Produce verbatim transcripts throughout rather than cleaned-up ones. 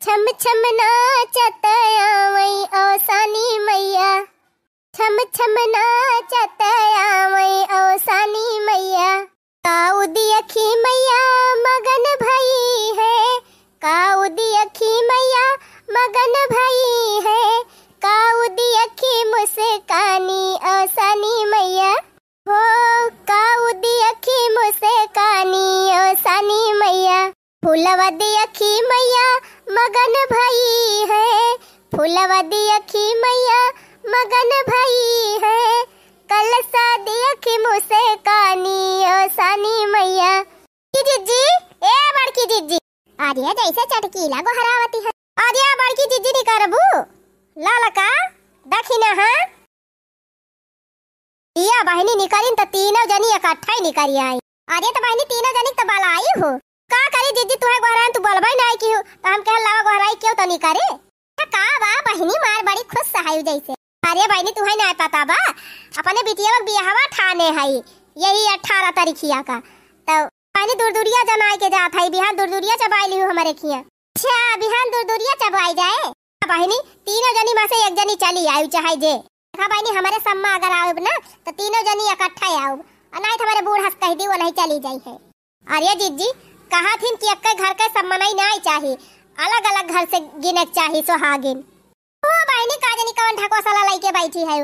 छम छम नाचत आवै औसानी मैया, छम छम नाचत आवै औसानी मैया। काऊ दियखी मैया मगन भई है, काऊ दियखी मैया मगन भई है, काऊ दियखी मुस्कानी औसानी मैया। हो, काऊ दियखी मुस्कानी औसानी मैया। फूलवा दियखी मैया मगन भई है, फूलवा दियखी मैया मगन भई है। कलसा दियखी मुस्कानी औसानी मैया। की जिज्जी, ए बड़की जिज्जी। अरे जैसे चटकीला गोहरावती है। अरे बड़की जिज्जी निकरबू? ललका दखिनहा। या बहिनी निकरिन त तीनों जनी इकट्ठा ही निकरि आई। अरे त बहिनी तीनों जनी त बलाई हो। का करी जिज्जी, तुहे गोहराइन तू बोलबे नाई किहू, त हम कहे लावा गोहराई केउ त निकरे। त का बा बहिनी मार बड़ी खुश हई जैसे। अरे बहिनी तुहे नाई पता बा, अपने बिटिया के बियाहवा ठाने हई यही अठारह तारीखिया का। त बहिनी दुरदुरिया जनाए के जात हई, बिहान दुरदुरिया चबाई लिहू हमरे खिया। अच्छा बिहान दुरदुरिया चबाई जाए। बहिनी तीनों जनी मा से एक जनी चली आयु चाहे जे। देखा बहिनी हमरे सम्मा अगर आउब ना त तीनों जनी इकट्ठा आउब, और नाई त हमरे बूढ़ा से कहि दी वो नहीं चली जाई है। अरे जिज्जी, कहा थिन कि एक्के घर के सम्मनई नाई चाही, अलग अलग घर से गिने के चाही सोहागिन। ओ बहिनी का जनी कवन ढकोसला लइके बैठी है,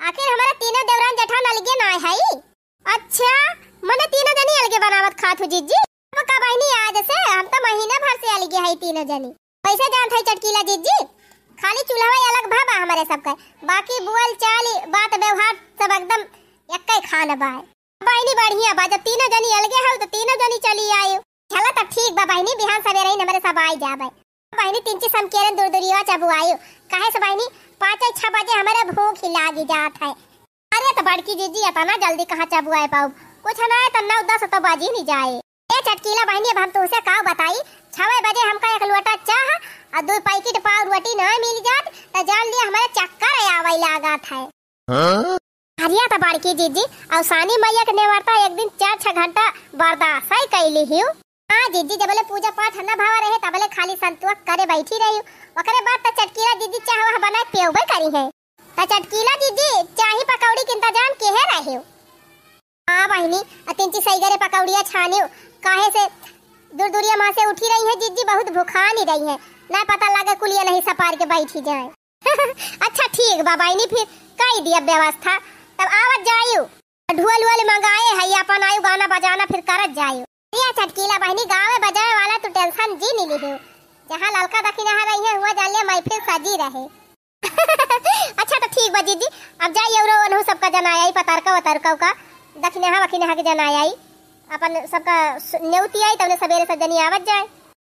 आखिर हमरे तीनों देवरान जेठान अलगे नाई है। अच्छा, मने तीनों जनी अलगे बनावत खात हो जिज्जी? अब का बहिनी, आज से हम त महीना भर से अलगे हई तीनों जनी। कैसे जानत हई चटकीला जिज्जी, खाली चूल्हवा अलग भा बा हमरे सबके, बाकी बोल चाल बात व्यवहार सब एकदम एक्के खान बा। बहिनी बढ़िया बा, जब तीनों जनी अलगे हऊ त तीनों जनी चली आयु। चला तब ठीक बा बहिनी, बिहान सवेरे ही हमरे सब आई जाबे। बहिनी तीन चीज हम केरन दुरदुरिया चबुआयु, काहे से बहिनी पाँच छह बजे हमरे भूख ही लागी जात है। अरे त बड़की जिज्जी, इतना जल्दी कहाँ चबुआए पाउब? कुछ ना है त नौ दस तो बजी नहीं जाए। ए चटकीला बहिनी, अब हम तुमसे का बताई, छवे बजे हमका एक लोटा चाह और दो पैकेट पाव रोटी ना मिल जात त जान लिया हमारे चक्कर आवे लागत है। हाँ? अरे त बड़की जिज्जी, औसानी मैया के नेवरता एक दिन चार छह घंटा बर्दाश्त ही कैली हियो। हाँ जिज्जी, जबले पूजा पाठ न भावा रहे तबले खाली संतुआ करे बैठी रही, ओकरे बाद त चटकीला जिज्जी चाह वाह बना के पियबे करी है। त चटकीला जिज्जी, चाही पकौड़ी के इंतजाम केहे रहे हो? हाँ बहिनी, अतिंची सैगरे पकौड़िया छानियो, काहे से दुरदुरिया माँ से उठी रही है जिज्जी, बहुत भुखानी रही है, ना पता लगे कुलिया नहीं सपार के बैठी जाए। अच्छा ठीक बा बहिनी, फिर कई दिया व्यवस्था, तब आवत जायु। ढोल वोल मंगाए है, अपन आयु गाना बजाना फिर करत जायु। या चटकीला बहिनी, गावे बजावे वाला तू tension जी नहीं लिहू, जहाँ ललका दखिनहा रही है हुआ जान लिया महफिल सजी रहे। अच्छा त ठीक बा जिज्जी, अब जाई औरो ओनहु सबका जनाई आई, पतरका वतरका का दखिनहा वखिनहा के जनाई आई, अपन सबका सु-, नेउती आई, तउने सबेरे सब जनी आवत जाए।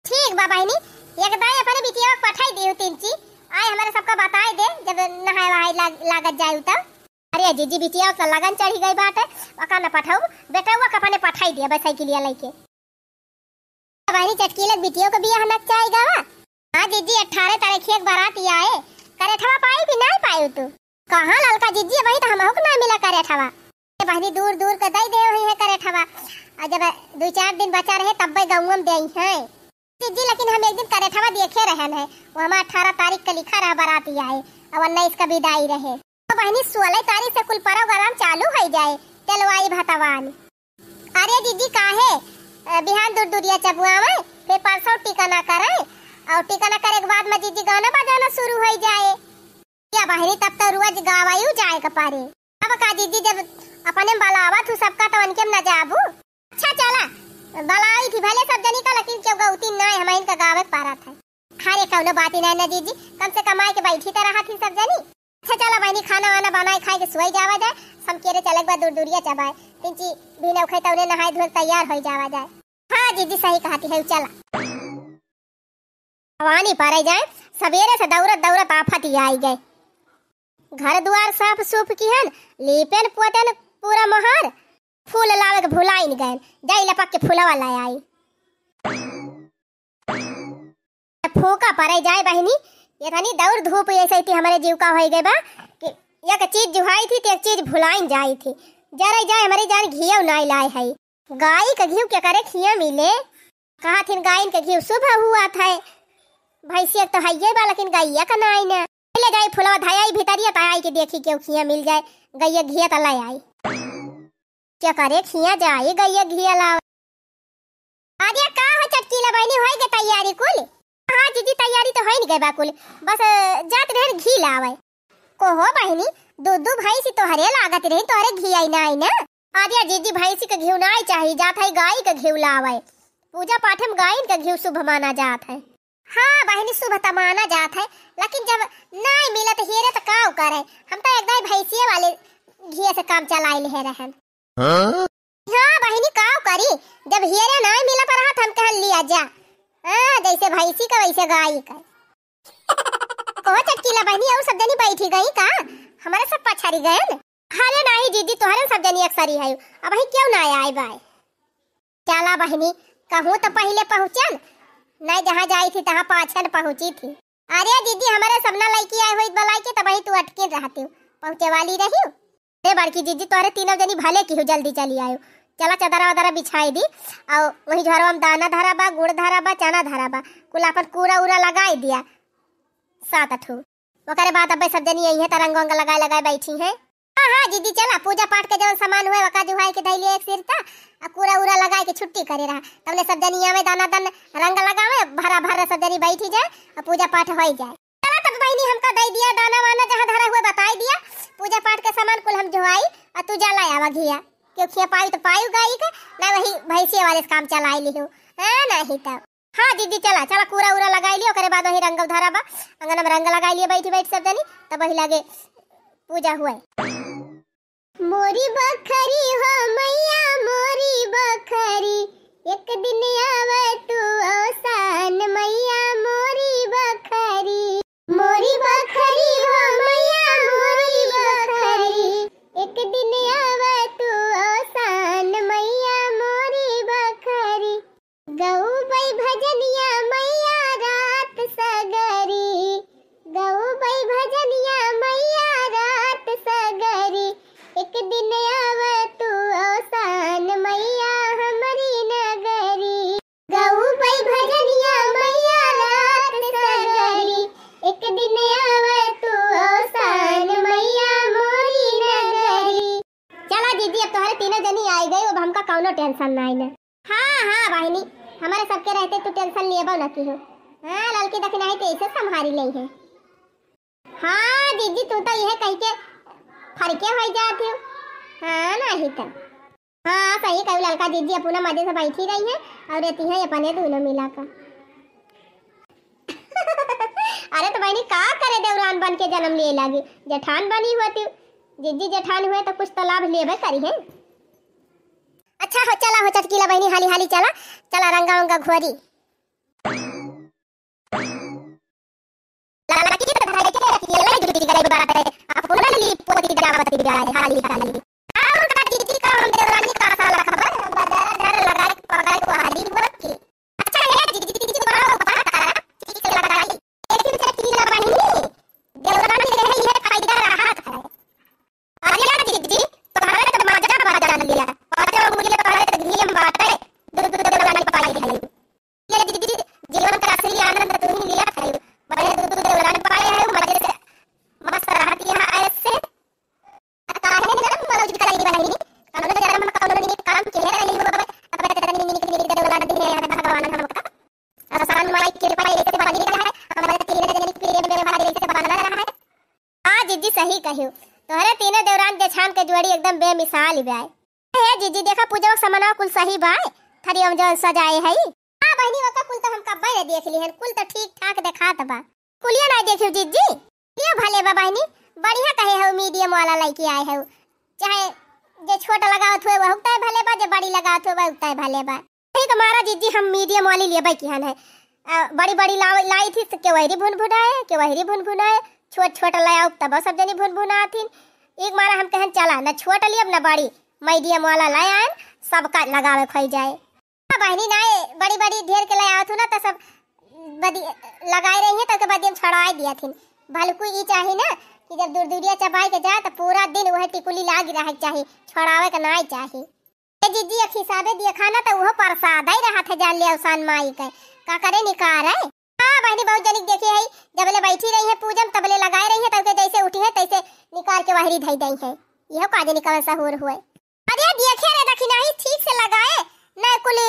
ठीक बा बहिनी, एक दाई अपने बिटिया के पठाई दिहु तिनची, आए हमरे सबका बताई दे, जब नहाए वहाए लाग-, लागत जाए तब। अरे जिज्जी बिटिया का लगन चढ़ी गई बाटे, ओका न पठाऊ, बेटवा के अपने पठाई दिया बस साइकिलिया लेके। बहिनी चटकीला बिटियो के बियाह नचाई गवा। हाँ जिज्जी, अठारह तारीख एक बारात आए, करेठवा पाई कि नाई पाई तू? कहाँ ललका जिज्जी, वही तो हमहू के ना मिला करेठवा। ए बहिनी दूर दूर के दई दे वही है करेठवा, और जब दो चार दिन बचा रहे तब्बे गौवा में देई है जिज्जी। लेकिन हम एक दिन करेठवा देखे रहन है, वो हमारा अठारह तारीख का लिखा रहा बारात आए, और उन्नीस का विदाई रहे। तो बहिनी सोलह तारीख से कुल program चालू हो जाए, तेलवाई भतवान। अरे जिज्जी काहे, अ, बिहान दुरदुरिया चबुआवे, फिर परसों टिकना करे, और टिकना करे के बाद में जिज्जी गाना बजाना शुरू हो जाए। या बहिनी तब तो रोज गावायु जाए के पड़े। अब का जिज्जी जब अपने बलावत हूँ सबका तो उनके में न जाबू। अच्छा चला, बलाई थी भले सब जनी का, लेकिन केहू गौती ना है, हम इनका गावे के पारत है। अरे कौनो बात ही ना है ना जिज्जी, कम से कमाए के बैठी तो रहा थी सब जनी। अच्छा चला बहिनी, खाना वाना बनाए खाए के सोई जावा जाए, समकेरे चले के बाद दुरदुरिया चबाए, तिनची भी नौखे तौने नहाए धोए तैयार होई जावा जाए। हाँ जिज्जी सही कहती है, चला। भवानी परे जाए, सबेरे से दौड़त दौड़त आफत ही आई गए। घर दुआर साफ सूफ किहन, लीपेन पोतेन पूरा मोहार, फूल लावे के भुलाइन गए, जाई लपक के फूलवा ले आई। फूका परे जाए बहिनी, ये तनी दौड़ धूप ऐसे थी हमरे जीव का होई गए बा कि एक चीज जुहाई थी, तो एक चीज भुलाइन जाई थी। जरे जाए हमरे जान घियो नाई लाए है। गाय के घियो के करे खिया मिले, कहा थिन गायन के घियो शुभ हुआ था। भैंसिया तो हइये बा, लेकिन गइया का नाई ना। ले जाई फुलवा धयाई भीतरिया, त आई के देखी केहू खिया मिल जाए, गइया घिया त ले आई। क्या करे खिया जाई गइया घिया लावे। अरे का हो चटकीला बहिनी, होई गे तैयारी कुल? हाँ जीजी, तैयारी तो होई गए बा कुल, बस अ, जात रहन घी लावे। को हो बहिनी, दू दू भैंसी तोहरे लागत रही, तोहरे घी आई ना आई ना। अरे जीजी, भैंसी के घी ना आई चाही, जात है गाय के घी लावे। पूजा पाठ में गायन के घी शुभ माना जात है। हाँ बहिनी, शुभ त माना जात है, लेकिन जब नाई मिलत हेरे त काव करे? हम तो एक दाई भैंसिए वाले घिया से काम चलाई ले रहन। हाँ? हाँ बहिनी, काव करी, जब हेरे नाई मिलत रहा त हम कहन लिया जा। हाँ, जैसे भैंसी का वैसे गाय का। कहो चटकीला बहिनी, और सब जनी बैठी गई का? हमारे सब पछारी गए न? अरे नहीं जीजी, तोहरे सब जनी अक्सरी है, अब ही क्यों ना आए बाय? चला बहिनी, कहूँ तो पहिले पहुँचन, नहीं जहाँ जाई थी तहाँ पाछन पहुँची थी। अरे जीजी, हमारे सब ना लइकी आए हुई बलाई के, तब ही तू अटके रहती हो, पहुँचे वाली रही हो। ए बड़की जीजी, तोहरे तीनों जनी भले की हो, जल्दी चली आयो। चला चदरा वदरा बिछाई दी, और वही झोरवा में दाना धरा बा, गुड़ धरा बा, चना धरा बा, कुल अपन कूड़ा उड़ा लगाई दिया, सात ठो। ओकरे बाद अब्बे सब जनी यही है त रंग वंग लगाए लगाए बैठी हैं। हाँ हाँ जीजी, चला पूजा पाठ के जवन सामान हुए वका जुहाई के धैलिए एक सिरता, आ कूड़ा उड़ा लगाए के छुट्टी करे रहा। तबले सब जनी आवे दाना दन रंग लगावे, भरा भरा सब जनी बैठी जाए, आ पूजा पाठ होई जाए। चला तब बहिनी, हमका दे दिया दाना वाना, जहाँ धरा हुआ बताई दिया। पूजा पाठ के सामान कुल हम जुहाई, आ तू जा ला आवा घिया। क्यों खिया पाई तो पायु गाई के, ना वही भैंसिया वाले से काम चलाई लिहू। हाँ, नहीं तब। हाँ जीजी, चला चला, कूड़ा उड़ा लगाई लियो, ओकरे बाद वही रंग धरा बा, अंगन में रंग लगाई लियो, बैठी बैठ सब जनी, तब वही लागे पूजा हुए। मोरी बखरी हो मैया मोरी बखरी, एक दिन आवे तू औसान मैया मोरी बखरी। मोरी बखरी हो मैया मोरी बखरी, एक दिन आवे तू औसान मैया मोरी बखरी। गऊ बई भजनिया मैया रात सगरी, गऊ बई भजनिया मैया रात सगरी, एक दिन आव तू औसान मैया हमरी नगरी। गऊ बई भजनिया मैया रात सगरी, एक दिन आव तू औसान मैया मोरी नगरी। चला दीदी, अब तोहरे तीनों जनी आई गई, अब हमका कौनो टेंशन ना आई ना। हाँ, हाँ, बहिनी, हमारे सबके रहते तू टेंशन लेबो न किहो। हाँ, ललकी दखिनाही तो ऐसे संभारी लेई है। हाँ, दीदी, तू तो यह कही के फरके होई जात हो। हाँ, नहीं तो। हाँ, सही कहू ललका दीदी, अपना मजे से बैठी रही है और रहती है अपने दोनों मिला का। अरे तो बहिनी, का करे देवरान बन के जन्म लिए लागी, जेठान बनी होती। जीजी जेठान हुए तो कुछ तो लाभ लेबे करी है। अच्छा हो, चला हो चटकीला बहिनी, हाली हाली चला, चला रंगा वंगा घोरी। ललकी तो धरे के अकेले जुटी गई बाटे, अपना लीप पोती जावत जाए हाली हाली। और का दीदी का हम देवरानी का साला खबर, बजार झर लगाए पकड़ को हाली बोल के। अच्छा ये दीदी, दीदी को बड़ा बड़ा करा, ठीक से लगाई। लेकिन चटकीला बहिनी, देवरानी रहे ये फायदा रहा है। अरे दीदी, तोहरे तो मजा बजा लिया। पाँचों उंगली तोहरे तो घी में बाटे, दू दू दू दू पाई है। ये दीदी, जीवन का असली आनंद तू ही लिया है। बड़े दू दू दू पाए है, मजे से मस्त रहती है ऐसे। काहे न जन्म मरोज की कलाई बहिनी, कमलो जन्म हम कमलो नहीं काम के रही हो, अब तनी निक निक दे वाला दिन है भगवान हमका। आसान माई के पाए ऐसे बनी रहा है, हमारे तीन जने प्रेम व्यवहार ऐसे बना रहा है। हाँ जीजी, सही कहियो, तोहरे तीनों देवरान जेठान के जोड़ी एकदम बेमिसाल बाय। हे जीजी, देखा पूजा के सामानवा कुल सही बाय, थरिया में जौन सजाए है। हाँ बहिनी, ओका कुल तो हम कब्बे ने देख लिहन, कुल तो ठीक ठाक देखात बा। कुलिया ना देखियो जीजी, ये भले बा बहिनी, बढ़िया कहे हो, मीडियम वाला लइके आए हो, चाहे जे छोट लगावत हुए वह उतना भले बा, जे बड़ी लगावत हुए वह उतना भले बा। ठीक मारा जीजी, हम मीडियम वाली लेबे किहन है। अ, बड़ी बड़ी लाव-, लाई थी तो केवहरी भुनभुनाए, केवहरी भुनभुनाए, छोट छोट ले आओ तब सब जनी भुनभुनाथिन। एक मारा हम कहन चला, न छोट लियब न बड़ी, मीडियम वाला ले आएन, सबका लगावे खोई जाए। हाँ बहिनी, नाए बड़ी बड़ी ढेर के ले आवत हो ना तो सब बदी लगाए रही है तो के बदियम छड़ाए दिया थिन। भलकू ई चाही ना कि जब दूर दूरिया चबाई के जाए तो पूरा दिन वह टिकुली लागी रहे के चाही, छड़ावे के नाए चाही। ए जीजी, एक हिसाबे दिया खाना तो उहो प्रसाद ही रहा थे, जान ले अवसान माई के। का करे निकार है? हाँ बहिनी, बहुत जनिक बैठी रही है पूजा में, तबले लगाए रही है, तब के जैसे उठी है तैसे निकाल के वहरी धई दई है। यह का जानी कवन सहूर हुए। अरे देखे रे दखिनाही, ठीक से लगाए, न कुल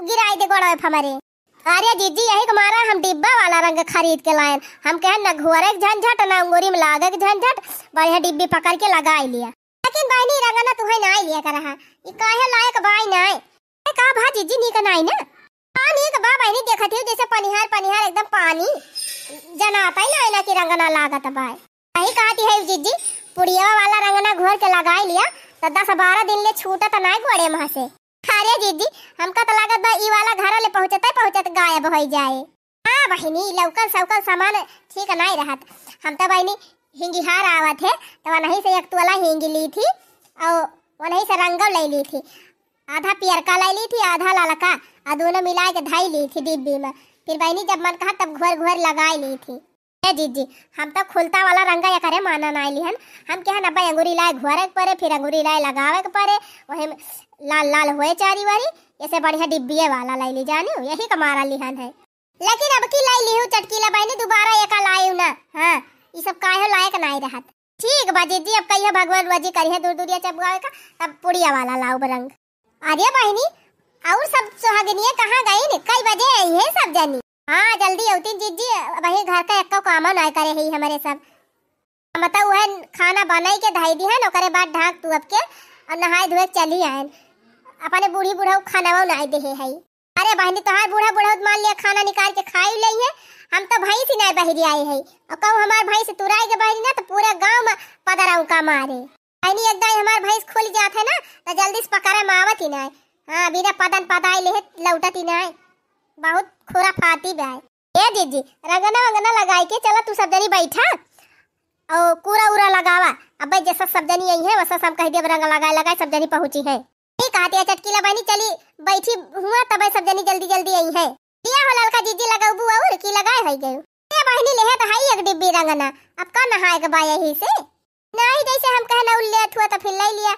गिराई दे गोड़वे फमरे। अरे जीजी, यही के मारा हम डिब्बा वाला रंग खरीद के लायन। हम कहे न घोरे के झंझट, न अंगूरी में लागे के झंझट, बढ़िया डिब्बी पकड़ के लगाई लिया। लेकिन बहिनी, रंगना तुहे नाई लिया कर रहा, ई काहे लायक बाई नाई। ए, का भा जीजी, नीक नाई ना? हाँ, नीक बा बहिनी, देखत ही जैसे पनिहार, पनिहार एकदम पानी जनाता ही नाई ना कि रंगना लागत बाय। यही कहती है जीजी, पुड़िया वाला रंगना घोर के लगाई लिया, तो दस बारह दिन ले छूटत नाई गोड़े मह से। अरे जीजी, हमका तो लागत बा ई वाला घर ले पहुँचते पहुँचत गायब होई जाए। हाँ बहिनी, लौकल सौकल सामान ठीक नाई रहत। हम तो बहिनी हिंगिहार आवत है, तो वनही से एक तोला हिंगी ली थी और वनही से रंगव ले ली थी। आधा पियरका ले ली थी, आधा ललका, और दोनों मिला के धई ली थी डिब्बी में। फिर बहिनी जब मन कहा तब घोर घोर लगाई ली थी। ए जीजी, हम तो खुलता वाला रंगा एकरे माना नाई लिहन। हम कहे न भाई अंगूरी लाए घोरे के परे, फिर अंगूरी लाए लगावे के परे, वही में लाल लाल होए चारी वारी, ऐसे बढ़िया डिब्बिये वाला ले ली जानी, यही का मारा लिहन है। लेकिन अब की लाई लिहू चटकीला बहिनी, दोबारा एका लायू ना। हाँ, ई सब काहे लायक नाई रहत। ठीक बा जीजी, अब कहिया भगवान रोजी करिहे दूर दूरिया चबुआवे का, तब पुड़िया वाला लाऊ रंग। अरे बहिनी, और सब सुहागिनिया कहाँ गई न? कई बजे आई है सब जनी? हाँ, जल्दी अउतीन जीजी, वही घर का एक्को कामो नाई करे है हमरे सब। हम तो वह खाना बनाई के धई दी है, ओकरे बाद ढाक तू अब के और नहाए धोए के चली आयन। अपने बूढ़ी बूढ़ा खाना वो नाई देहे है। अरे बहिनी, तोहार बूढ़ा बुढ़ौत मान लिया खाना निकाल के खाई ले है। हम तो भैंस ही नहीं बहरी आए है, और कहूँ हमार भैंस तुराई के बहरी ना तो पूरे गांव में पदरा उका मारे। बहिनी, एक दाई हमार भैंस खुल जात है ना, तो जल्दी से पकड़े में आवत ही नहीं। हाँ, बिना पदन पदाई ले लौटत ही नहीं। बहुत खुराफाती बा। ए जीजी, रंगना वंगना लगाई के चला, तू सब जनी बैठा और कूड़ा उड़ा लगावा। अब जैसा सब जनी आई है, वैसा सब कह दिया, रंग लगाए लगाए सब जनी पहुँची है। ठीक कहती है चटकीला बहिनी, चली बैठी हुआ, तब सब जनी जल्दी जल्दी आई है। दिया हो ललका जीजी, लगौबू और की लगाए है गयू। ए बहिनी, लेहे तो है एक डिब्बी रंगना, अब का नहाए के बा यही से? नहीं, जैसे हम कहे ना उल्ले थुआ तो फिर ले लिया।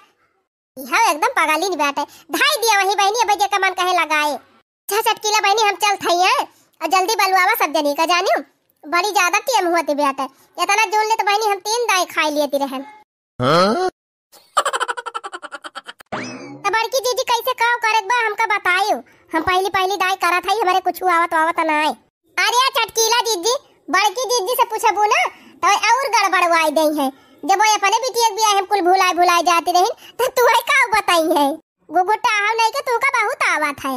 यह एकदम पगली नहीं बैठे, धाई दिया वही बहिनी, अब जेका मन कहे लगाए। अच्छा चटकीला बहिनी, हम चल थई हैं, और जल्दी बलुआवा सब जनी का जानियो, बड़ी ज्यादा टेम हुआ ती बैठे। इतना जोन ले तो बहिनी हम तीन दाई खाई लिए ती रहन। हाँ? तो बड़की जीजी कैसे काव करत बा हमका बतायो, हम पहली पहली दाई करत हई, हमरे कुछ आवत आवत ना आए। अरे चटकीला जीजी, बड़की जीजी से पूछबू ना तो और गड़बड़वाई दई है। जब वो अपने बिटिया के बियाह हम कुल भुलाए भुलाए जाती रही तो तू है का बताई है? गुगुटा आओ नहीं के तू का बहुत आवत है।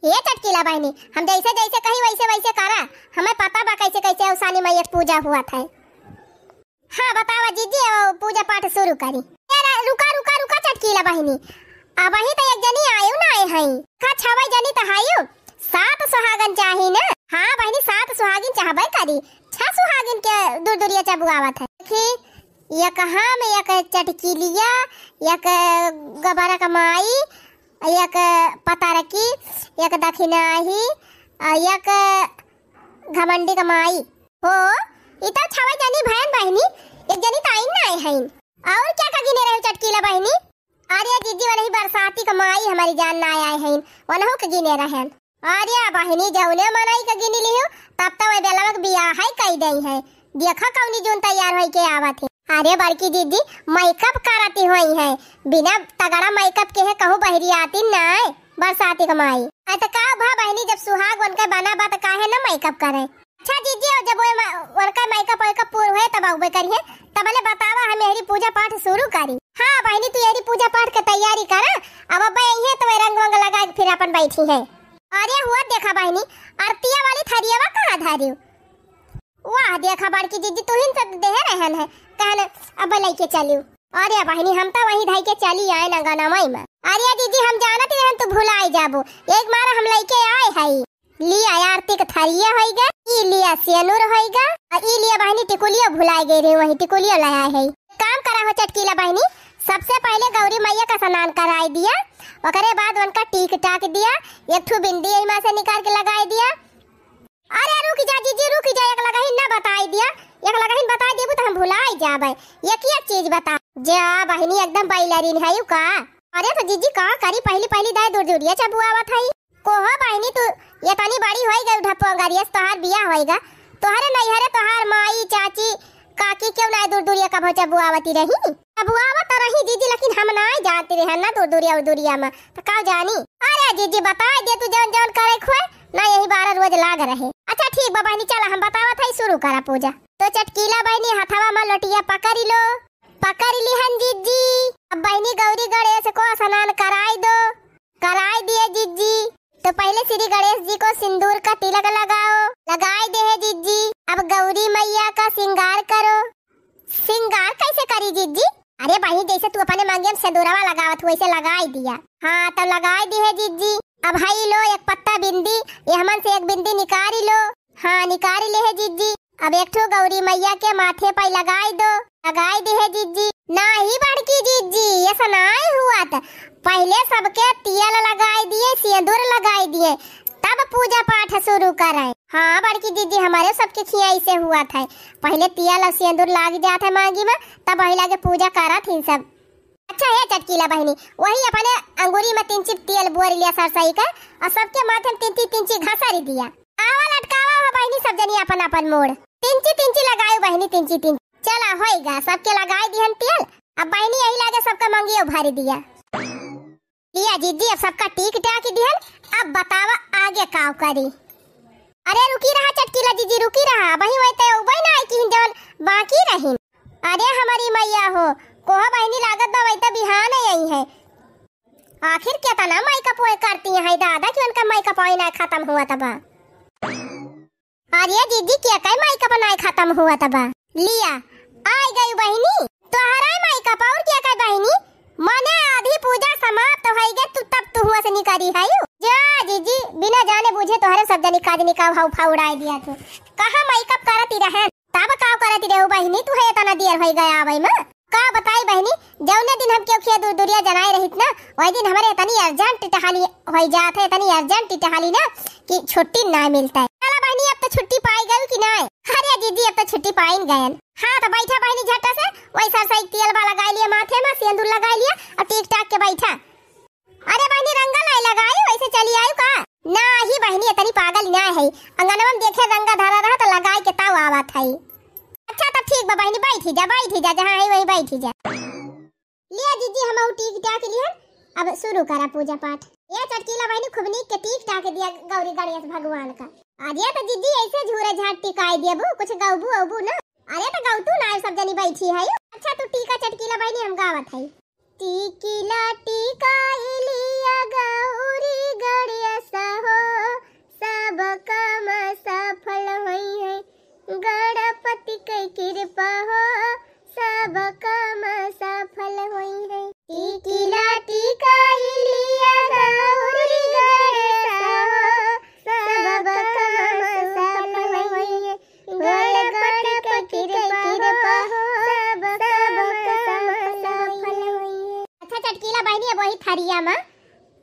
ये चटकीला बहिनी, हम जैसे जैसे कही वैसे वैसे करा, हमें पता बा कैसे कैसे औसानी मैया के पूजा हुआ था। हाँ, बतावा जीजी, अब पूजा पाठ शुरू करी। ए रा-, रुका, रुका, रुका, चटकीला बहिनी। अबही त एक जनी आयु ना आए हई। का छवई जनी त हायु? सात सुहागन चाही ना? हाँ बहिनी, सात सुहागिन चाहबे करी। छह सुहागिन के दूर दूरिया चबुआवत है। देखी, एक हम, एक चटकीलिया, एक गबरा कमाई, एक पतारकी, एक दखिनाही, आ एक घमंडी कमाई। हो, ई तो छवे जनी भयन बहिनी, एक जनी त आइन ना आए हईन। और क्या का गिने रहे चटकीला बहिनी? अरे जीजी, वनही बरसाती कमाई हमारी जान ना आए हईन, वनहु के गिने रहन। अरे बहिनी, जौने मनई के गिनी लिहु, तब तो वह बेलवा के बियाह है कई दई है। देखा कौनी जून तैयार होई के आवत है। अरे बड़की जीजी, मेकअप कराती होई है, बिना तगड़ा मेकअप के है कहूँ बहरी आती ना है बरसाती कमाई। अरे तो का भा बहिनी, जब सुहाग उनके बना बा तो काहे ना मेकअप करे? अच्छा जीजी, और जब वो मा-, उनका मेकअप वेकअप पूर होए तब आउबे करिए, तब ले बतावा हम यहरी पूजा पाठ शुरू करी। हाँ बहिनी, तू यहरी पूजा पाठ के तैयारी करा, अब अब्बे यही तो रंग वंग लगा के फिर अपन बैठी है। अरे हुआ देखा बहिनी, आरतिया वाली थरियावा कहाँ धरियो? वाह देखा बड़की जीजी, तू ही सब देहे रहन है, कहन अब लेके चलियो। अरे बहिनी, हम तो वही धाई के चली आए ना गाना माई में। अरे जीजी, हम जानत रहन तू भुलाई जाबो, एक मारा हम लेके आए हई। लिया आरती के थरिया होइगा, ई लिया सेनुर होइगा, आ ई लिया बहिनी टिकुलियो भुलाए गए रहे, वही टिकुलियो ले आए है। काम करा हो चटकीला बहिनी, सबसे पहले गौरी मैया का स्नान कराई दिया, ओकरे बाद उनका टीक टाक दिया, एक ठू बिंदी यही में से निकाल के लगाई दिया। अरे रुक जा जीजी, रुक जा, एक लगहिन ना बताई दिया, एक लगहिन बताई देबू तो हम भुलाई जाबे। एक एक चीज बता। जा बहिनी, एकदम बैलरीन है यू का? अरे तो जीजी का करी, पहली पहली दाई दूर दूरिया चबुआवत है। कोहो बहिनी, तू ये तनी बड़ी होई गई, ढपोंगरिया से तोहार बियाह होइगा, तोहरे नैहरे तोहार माई, चाची, काकी केउ नाहीं दूर दूरिया कबहुँ चबुआवती रही? चबुआवत रही जिज्जी, लेकिन हम नाहीं जाती रहे ना दूर दूरिया उर दूरिया मा, त का जानी। अरे जिज्जी बताइ दे तू जौन जौन करे खुए ना, यही बारा रोज लाग रहे। अच्छा ठीक बा बहिनी, चला हम बतावत हई, सुरू करा पूजा। तो चटकीला बहिनी हथवा मा लोटिया पकड़ि लो, पकड़ि लिहन जिज्जी। अब बहिनी गौरी गणेश को स्नान कराइ दो, कराइ दिए जिज्जी। तो पहिले श्री गणेश जी को सिंदूर का तिलक लगाओ, लगाइ देहे जिज्जी। अब गौरी मैया का सिंगार करो। सिंगार कैसे करी जिज्जी? अरे बहिनी जैसे तू अपने मंगिया मा सिंदूरवा लगावत हू वैसे लगाइ दिया। हाँ तो लगाइ दिहे जिज्जी। अब हई लो एक पत्ता बिंदी, एहमन से एक बिंदी निकारि लो। हाँ निकारि लेहे जिज्जी। अब एक ठो गौरी मैया के माथे पर लगाइ दो, लगाइ दिहे जिज्जी। नाहीं बड़की जिज्जी, ऐसा नाहीं हुआ त। पहिले सबके तियल लगाइ दिए, सिंदूर लगाइ दिए, तब पूजा पाठ सुरू करे। हाँ बड़की जिज्जी, हमरे सबके खिया ऐसे हुआ था, पहिले तियल अउर सिंदूर लागि जात है मांगी मा, तब वही लागे पूजा करत ही सब। अच्छा हे चटकीला बहिनी, वही अपने अंगुरी मा तीन चिप तियल बोरि लिया सरसई का, अउर सबके माथे मा तीन तीन, तीन चिप घसरि दिया। आवा लटकावा हो बहिनी सब जनी अपन अपन मूड़। तिंची तिंची लगायु बहिनी, तिंची तिंची। चला होइगा, सबके लगाइ दिहन तियल। अब बहिनी यही लागे सबका मंगियो भरि दिया। लिया जिज्जी, अब सबका टीक टाक दिहन। अब बतावा आगे काव करी। अरे रुकी रहा चटकीला जिज्जी, रुकी रहा, अबहीं वही ते उबई ना आई किहिन जवन बाकी रहिन। अरे हमरी मैया हो, कोहा बहिनी लागत बा वही तो बिहान आई है। आखिर केतना मेकअप ओए करती हैं दादा कि उनका मेकअप ओए ना खतम हुआ तबा। अरे दीदी, के कई मेकअप नाय खतम हुआ तबा। लिया, आइ गई बहिनी, तोहराय मेकअप अउर के कई बहिनी, मने आधी पूजा समाप्त होइ गए, तू तब तू हुआ से निकरी है। जा दीदी, बिना जाने बूझे तोहरे सब जनी काज निकाव हाउ फाउ उड़ाइ दिया तू। कहाँ मेकअप करती रहे, तब का करती रहे बहिनी, तू है इतना देर होइ गया आवै मा। का बताई बहिनी, जौने दिन हम केहू खिया दूर दूरिया जनाए रहित ना, वही दिन हमरे इतनी urgent टहली होइ जात है, इतनी urgent टहली ना कि छुट्टी ना मिलता है। चला बहिनी, अब तो छुट्टी पाई गई कि ना? अरे दीदी, अब तो छुट्टी पाइन गयन। हाँ, तो बैठा बहिनी झट से, वही सरसई तेल बा लगाई लिया माथे मा, सेंदूर लगाई लिया अउर टीक टाक के बैठा। अरे बहिनी, रंगा नाय लगाई, वैसे चली आयु का? नाही बहिनी, इतनी पागल ना है। अंगनवा मा देखे रंगा धरा रहा तो लगाई के ताव आवत है। अच्छा, तो ठीक बा बहिनी, बैठी जा, बैठी जा, जहाँ है वहीं बैठी जा। लिया दीदी, हम टीक टाक लिहन, अब सुरू करा पूजा पाठ। ये चटकीला बहिनी, खूब नीक के टीक टाक दिया गौरी गणेश भगवान का। अरे तो दीदी, ऐसे झूरे झाट टिकाई देबू, कुछ गौबू औबू ना? अरे तो गौतू ना, सब जनी बैठी है। अच्छा, तू टीका चटकीला बहिनी, हम गावत है। टीकिला टीकाई लिया गौरी गणेश हो, सब काम सफल होई है। गणपति के कृपा हो, सब काम सफल होई है। टीकिला टीकाई लिया गौरी गणेश हो, सब काम सफल होई है। गणपति के कृपा हो, सब काम सफल होई है। अच्छा चटकीला बहिनी, अब वही थरिया मा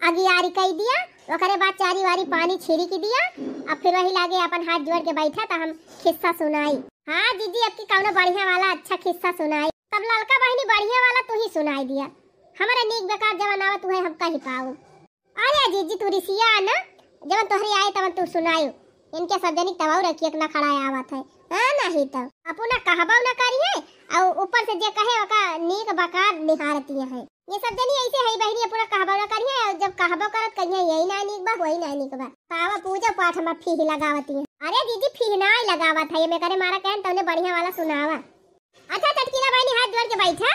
अगियारी कई दिया, ओकरे बाद चारी वारी पानी छिड़क दिया। अब फिर वही लागे अपन हाथ जोड़ के बैठा, त हम खिस्सा सुनाई। हाँ जीजी, अब की कौनो बढ़िया वाला अच्छा खिस्सा सुनाई। तब ललका बहिनी, बढ़िया वाला तू ही सुनाई दिया, हमारा नीक बेकार जवन आवत उहे हम कही पाऊ। अरे जीजी, तू रिसिया ना, जवन तोहरी आए तवन तू सुनायु। इनके सब जनी तवाऊ रखिए के ना खड़ा आवत है। हाँ, नहीं तो अपना कहबो ना करिए, और ऊपर से जे कहे ओका नीक बकार निहारती है। ये सब जनी ऐसे है बहिनी, अपना कहबो ना करिए, और जब कहबो करत कहिए यही ना नीक बा, वही ना नीक बा। पावा पूजा पाठ में फीह लगावती है। अरे दीदी, फीह ना लगावत है, ये मैं करे मारा कहन तौने बढ़िया वाला सुनावा। अच्छा चटकीला बहिनी, हाथ जोड़ के बैठा,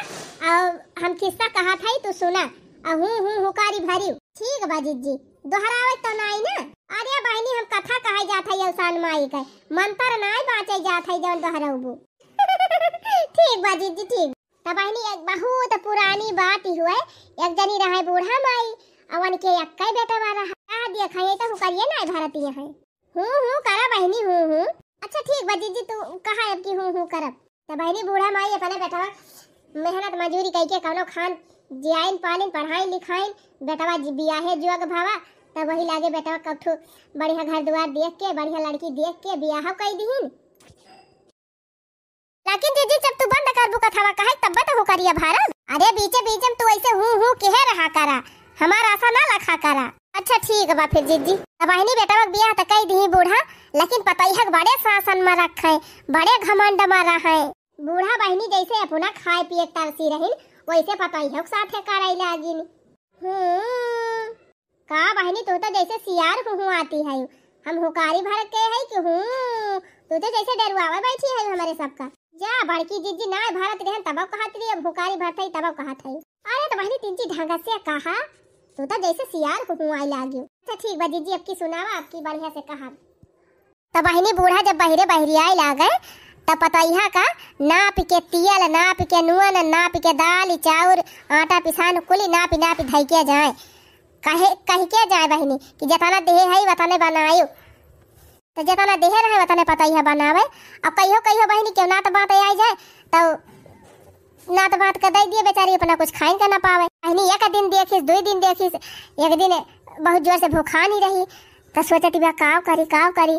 और हम खिस्सा कहत हई, तू सुना, और हूँ हूँ हुकारी भरियो। ठीक बा जीजी, दोहरावे तो नाई ना। अरे बहिनी, हम कथा कहे जात हई अवसान माई के, मंत्र नाई बाँचे जात हई जौन दोहरौबू। ठीक बा जीजी, ठीक। त बहिनी, एक बहुत पुरानी बात ही हुए, एक जनी रहे बूढ़ा माई, अवन के एक्कै बेटवा रहा। कह दिया खाइए तो हुकरिए नाई भरती है। हूँ हूँ करा बहिनी, हूँ हूँ। अच्छा ठीक बा जीजी, तू कहा अब की हूँ हूँ करब। त बहिनी, बूढ़ा माई अपने बेटवा मेहनत मजूरी कइके कौनो खान जियाइन पालिन, पढ़ाइन लिखाइन, बेटवा जि-, बियाहे जोग भवा, तब वही लागे बेटवा कौठू बढ़िया घर दुआर देख के, बढ़िया लड़की देख के बियाह कई दिहिन। लेकिन जीजी, जब तू बंद करबू कथवा कहे, तब तो हुकरिया भरब। अरे बीचे बीचे में तू ऐसे हूँ हूँ किहे रहा करा, हमार आशा ना लखा करा। अच्छा ठीक बा फिर जिज्जी, त बहिनी बेटवा के बियाह त कई दिही बूढ़ा, लेकिन पतोहिया के बड़े शासन में रखे, बड़े घमंड में रहे। बूढ़ा बहिनी जैसे अपना खाए पिए के तरसी रहिन, वैसे पतोहिया के साथे करे लागिन। हम्म, का बहिनी, तू तो जैसे सियार हुहुआती है, हम हुकारी भर के है कि हूँ, तू तो जैसे डरुआवे बैठी है हमारे सबका। जा बड़की जिज्जी, ना भरत रहन तब कहत रही, अब हुकारी भरत है तब कहत है। अरे तो बहिनी तिनची ढंग से कहा, तू तो जैसे सियार हुहुआए लागी। अच्छा ठीक बा जिज्जी, अब की सुनावा, अब की बढ़िया से कहा। त बहिनी बूढ़ा जब बहिरे बहिरियाए लागे, त पतोहिया का नाप के तियल, नाप के नून, नाप के दाल, चाउर, आटा पिसान कुली नापी नापी धइ के जाए। कहे, कहि के जाए बहिनी कि जेतना देहे है वतने बनायो। त जेतना देहे रहे वतने पतोहिया बनावे। अब कहियो कहियो बहिनी केहू नात बात आइ जाए, त नात बात के दइ दिए, बेचारी अपना कुछ खाइन के ना पावे। बहिनी एक दिन देखिस, दुइ दिन देखिस, एक दिन बहुत जोर से भूखानी रही, त सोचत बा काव करी, काव करी।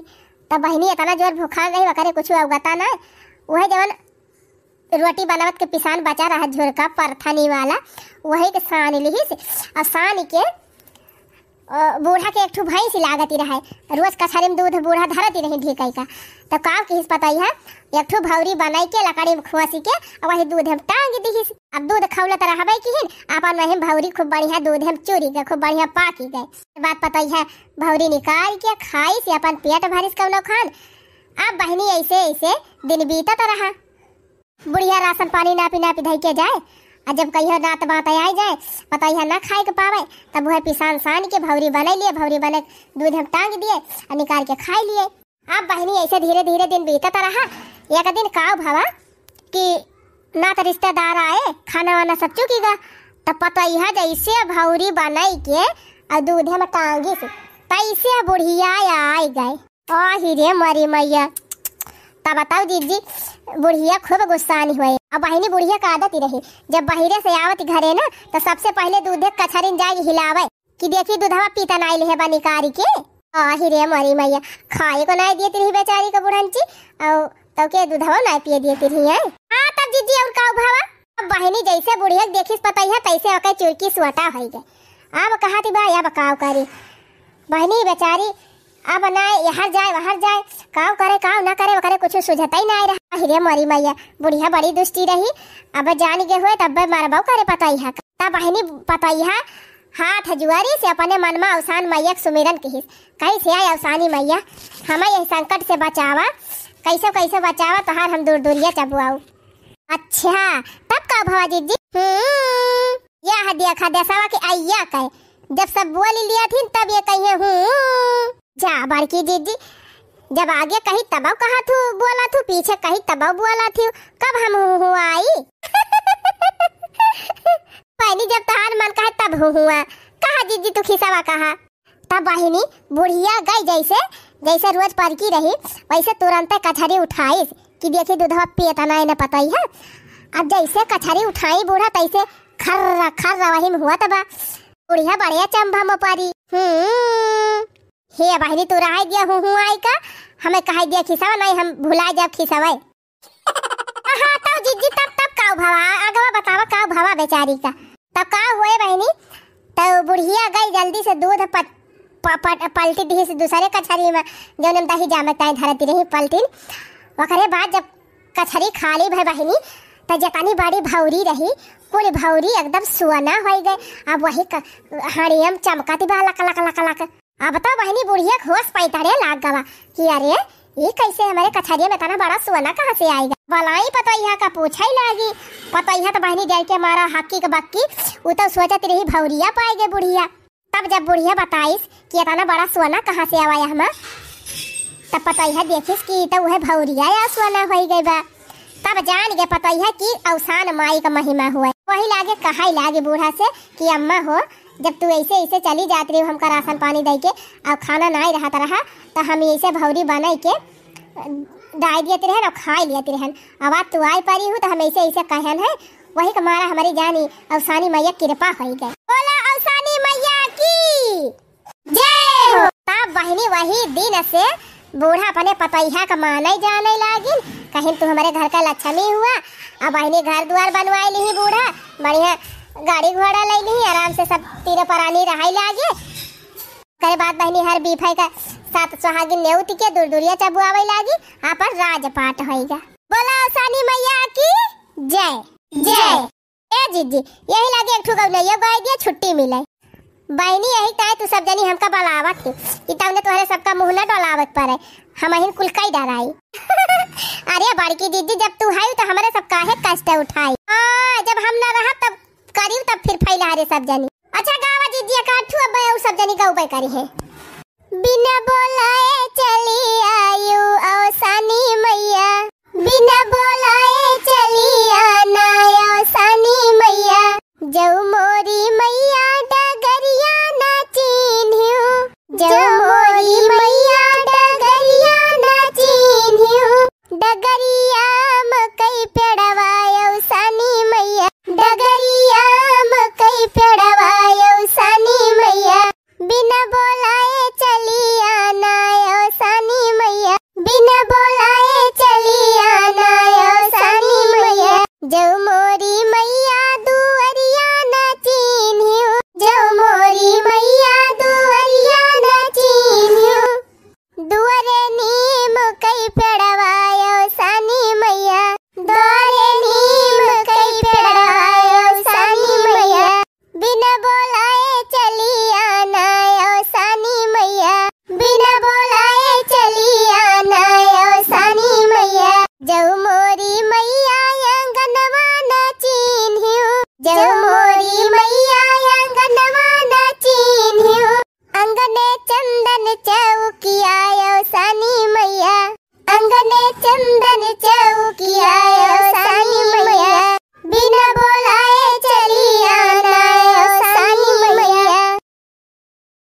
त बहिनी एतना जोर भूखान रही, ओकरे कुछ अवगता ना। उहे जवन रोटी बनावत के पिसान बचा रहा झुरका परथनी वाला, वही के सान लिहिस। और सान के, अ, बूढ़ा के एक ठो भैंस लागती रहे, रोज कछारी में दूध बूढ़ा धरती रही ढीकई का। त काव किहिस पतोहिया, एक ठो भौरी बनाई के लकड़ी में खोसी के, और वही दूध में टांग दिहिस। अब दूध खौलत रहबे किहिन, अपन वही भौरी खूब बढ़िया दूध में चूरी गए, खूब बढ़िया पाकी गए। बात पतोहिया भौरी निकाल के खाइस, अपन पेट भरिस कौनो खान। अब बहिनी ऐसे ऐसे दिन बीतत रहा। बुढ़िया राशन पानी नापी नापी धइ के जाए, आ जब कहियो नात बात आइ जाए, पतोहिया ना खाए के पावे, तब वह पिसान सान के भौरी बनाइ लिए, भौरी बने दूध में टांग दिए, आ निकाल के खाइ लिए। अब बहिनी ऐसे धीरे धीरे दिन बीतत रहा। एक दिन काव भवा कि नात रिश्तेदार आए, खाना वाना सब चुकी गा, तब पतोहिया जैसे भौरी बनाई के आ दूध में टांगिस, तैसे बुढ़िया आइ गए। आही रे मरी मैया। तब बताओ जिज्जी, बुढ़िया खूब गुस्सानी हुए। अब बहिनी बुढ़िया का आदत ही रही, जब बहिरे से आवत घरे ना, तो सबसे पहले दूधे कछरिन जाए हिलावे कि देखी दूधवा पीतन आइल है बा निकारी के। आही रे मरी मैया, खाए को नाई देती रही बेचारी का बुढ़ंची, और तो के दूधवा नाई पिए देती रही है। हाँ तब जिज्जी और का भवा? अब बहिनी जैसे बुढ़िया के देखिस पतोहिया तैसे ओके चुरकी सुअटा होई गए। अब कहती बा अब काव करी बहिनी बेचारी, अब ना यहाँ जाए वहाँ जाए, काव करे काव ना करे, ओकरे कुछ सुझता ही ना रहा। आही रे मरी मैया, बुढ़िया बड़ी दुष्टी रही, अब जान के हुए तब मरबो करे पतोहिया। तब बहिनी पतोहिया हाथ जुआरी से अपने मन में अवसान मैया के सुमिरन किहिस, कैसे आए अवसानी मैया, हमें यही संकट से बचावा, कैसे कैसे बचावा, तोहार हम दूर दूरिया चबुआऊ। अच्छा, तब का भवा जिज्जी? हम्म, यह देखा देसवा के अइया कहे, जब सब बोल लिया थी तब ये कहिए हूँ। जा बड़की जिज्जी, जब आगे कही तब कहा थू बोला थू, पीछे कही तब बोला थू, कब हम हूँ हूँ आई? पहली जब तहार मन कहे तब हूँ हुआ, कहा जिज्जी तू खिसवा कहा। तब बहिनी बुढ़िया गई जैसे, जैसे रोज परकी रही, वैसे तुरंते कछरी उठाइस कि देखी दूधवा पियत ना इन्हें पतोहिया। अब जैसे कछरी उठाई बूढ़ा तैसे खर्र खर्र वही में हुआ तबा। बुढ़िया बड़े अचंभा में परी। हम्म, हे बहिनी तू रह दिया हूँ हूँ आई का, हमें कह दिया खिसवा नहीं, हम भुला जाब खिसवा। हाँ, तब जिज्जी, तब, तब काव भवा? आगवा बतावा, काव भवा बेचारी का? तब का हुए बहिनी? तब बुढ़िया गई जल्दी से दूध प-, प-, प-, पलटी दिहिस दूसरे कछरी में, जौन में दही जामे ताई धरती रही पलटिन। ओकरे बाद जब कछरी खाली भई बहिनी, त जतनी बड़ी भौरी रही, कुल भौरी एकदम सुअना होई गए। अब वही क-, हड़ियम चमकत बा लक, लक, लक, लक। अब तो बहिनी बुढ़िया के होश पैतरे लाग गवा कि अरे, ई कैसे हमारे कछरिया में इतना बड़ा सोना कहाँ से आएगा? बलाई पतोहिया का पूछे लागी। पतोहिया तो बहिनी डर के मारा हक्की के बक्की, उ तो सोचत रही भौरिया पाएगे बुढ़िया। तब जब बुढ़िया बताइस कि इतना बड़ा सोना कहाँ से आवा हमा, तब पतोहिया देखिस कि ई तो वह भौरिया या सोना होई गई बा। तब जान गए पतोहिया कि अवसान माई का महिमा हुआ। वही लागे कहाई लागे बूढ़ा से कि अम्मा हो, जब तू ऐसे ऐसे चली जात रही हमका राशन पानी दे के और खाना नाई रहत रहा, तो हम ऐसे भौरी बनाई के डाई दियत रहन और खाई लियत रहन। अब आज तू आई परी हूँ तो हम ऐसे ऐसे कहन है, वही के मारा हमारी जानी अवसानी मैया कृपा होई गए। बोला अवसानी मैया की जय हो। तब बहिनी वही दिन से बूढ़ा अपने पतोहिया का माने जाने लागिन, कहिन तू हमारे घर का लक्ष्मी हुआ। अब बहिनी घर द्वार बनवाए ली बूढ़ा, बढ़िया गाड़ी घोड़ा ले ली, आराम से सब तीनों परानी रहाई लागे। करे बाद बहिनी हर बीफे का सात सुहागिन नेउति के दूर दूरिया चबुआवे लागी, आपन राजपाट होइगा। बोला अवसानी मैया की जय। जय। ए जीजी, यही लागे एक ठो गौनैया गाय दिया, छुट्टी मिले। बहिनी, यही ताई तू सब जनी हमका बलावत है, कि तमने तोहरे सबका मुँह न डोलावत पड़े, हमहिन कुल कई डराई। अरे बड़की जीजी, जब तू हाई तो हमरे सब काहे कष्ट उठाई? हाँ, जब हम न रहब तब करियो तब फिर फैला रे सब जनी। अच्छा गावा जीजी, एक आध ठो अब उ सब जनी गौबे करी है। बिना बोलाए चली आयु अवसान